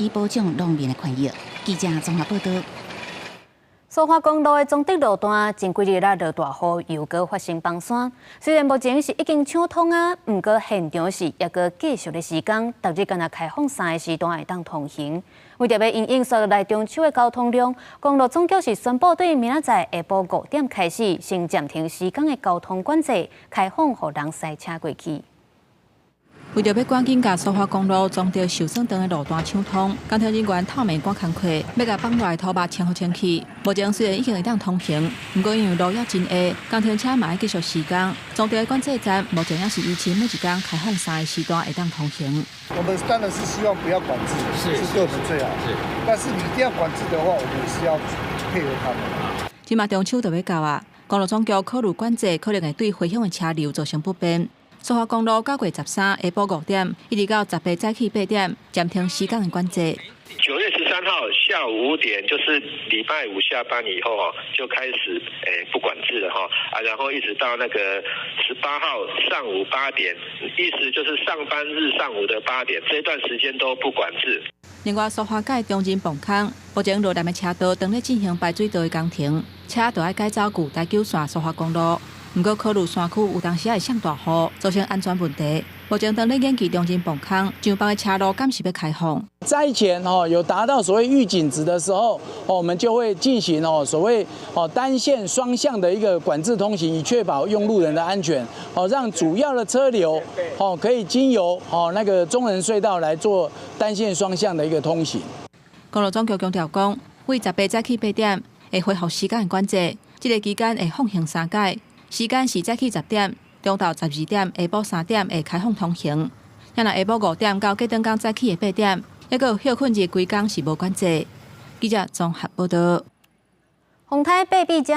以保障農民的權益。記者綜合報道。蘇花公路的彰德路段前幾日仔落大雨，又閣發生崩山。雖然目前是已經搶通啊，毋過現場是猶閣繼續咧施工，逐日干焦開放三個時段會當通行。為著欲因應紲落來中秋的交通量，公路總局是宣布對明仔載下晡5點開始，先暫停施工的交通管制，開放予人駛車過去。為著欲趕緊共蘇花公路彰德受損長的路段搶通，工程人員透暝趕工課，欲共崩落來土木清予清去。目前雖然已經會當通行，毋過因為路猶真下，工程車嘛愛繼續施工。彰德的管制站目前猶是維持每一工開放三個時段會當通行。我們當然是希望不要管制，是對我們最好。但是你一定要管制的話，我們也是要配合他們。這馬中秋就欲到啊，公路總局考慮管制可能會對回鄉的車流造成不便。蘇花公路9月13下晡5點，一直到18早起8點，暫停施工的管制。 9月13號下午5點，就是禮拜五下班以後哦，就開始不管制了哈啊，然後一直到那個18號上午八點，意思就是上班日上午的八點，這段時間都不管制。另外，蘇花改中仁磅空，目前路南的車道當咧進行排水道的工程，車都愛改走舊台九線蘇花公路。毋過考慮山區有當時會上大雨，造成安全問題。目前當咧研究中仁磅空上北的車路，敢是欲開放？災前哦有達到所謂預警值的時候，我們就會進行哦所謂哦單線雙向的一個管制通行，以確保用路人的安全。哦，讓主要的車流哦可以經由哦那個中仁隧道來做單線雙向的一個通行。公路總局強調講，對18早起8點會恢復施工的管制，這個期間會放行三改。時間是早起10點，中晝12點，下晡3點會開放通行。若下晡5點到隔轉工早起的8點，猶閣有歇睏日規工是無管制。記者綜合報道。風颱爬比遮。